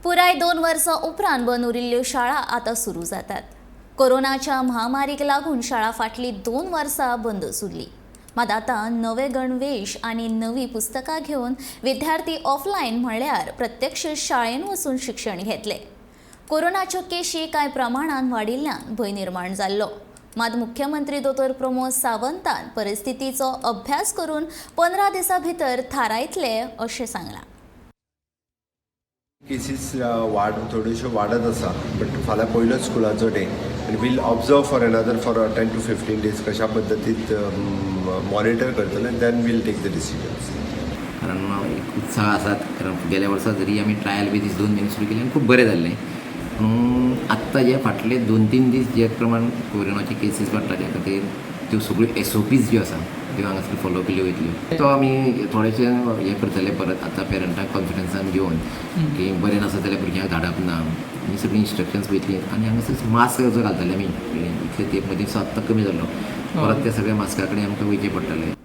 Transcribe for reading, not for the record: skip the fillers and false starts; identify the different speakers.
Speaker 1: पुराय 2 वर्सां उपरांत बंद उरिल्ल्यो शाळा आतां सुरू जातात. कोरोनाच्या महामारीक लागून शाळा फाटलीं 2 वर्सां बंदच उरली. मात आतां नवे गणवेश आनी नवी पुस्तकां घेवन विद्यार्थी ऑफलायन म्हणल्यार प्रत्यक्ष शाळेन वचून शिक्षण घेतले. कोरोनाच्यो केशी कांय प्रमाणान वाडिल्ल्यान भंय निर्माण जाल्लो. मात मुख्यमंत्री दोतोर प्रमोद सावंतान परिस्थितीचो अभ्यास करून 15 दिसां भितर थारायतले अशें सांगलां.
Speaker 2: केसीस वाड थोड्योश्यो वाडत आसा, बट फाल्यां पयलोच स्कुलाचो डे आनी we'll observe for another for 10 to 15 days, कशा पद्दतीत मॉनिटर करतले, then we'll take the decisions.
Speaker 3: कारण एक उत्साह आसात, कारण गेल्या वर्सा जरी आमी ट्रायल बेजीस 2 म्हयने सुरू केले आनी खूब बरें जाल्लें. पूण आत्तां जे फाटले 2-3 दीस जे प्रमाण कोरोनाचे केसीस वाडटा, त्या खातीर त्यो सगळ्यो एसओपीज ज्यो आसा त्यो हांगासर फॉलो केल्यो वयतल्यो. तो आमी थोडेशे हें करतले परत आतां पेरंटांक कॉन्फिडन्सान घेवन की बरें नासत जाल्यार भुरग्यांक धाडप ना, ही सगळीं इन्स्ट्रक्शन्स वयतली. आनी हांगासर मास्क जो घालताले आमी इतले तेंप मदीं, सो आत्तां कमी जाल्लो, परत त्या सगळ्या मास्का कडेन आमकां वयचें पडटलें.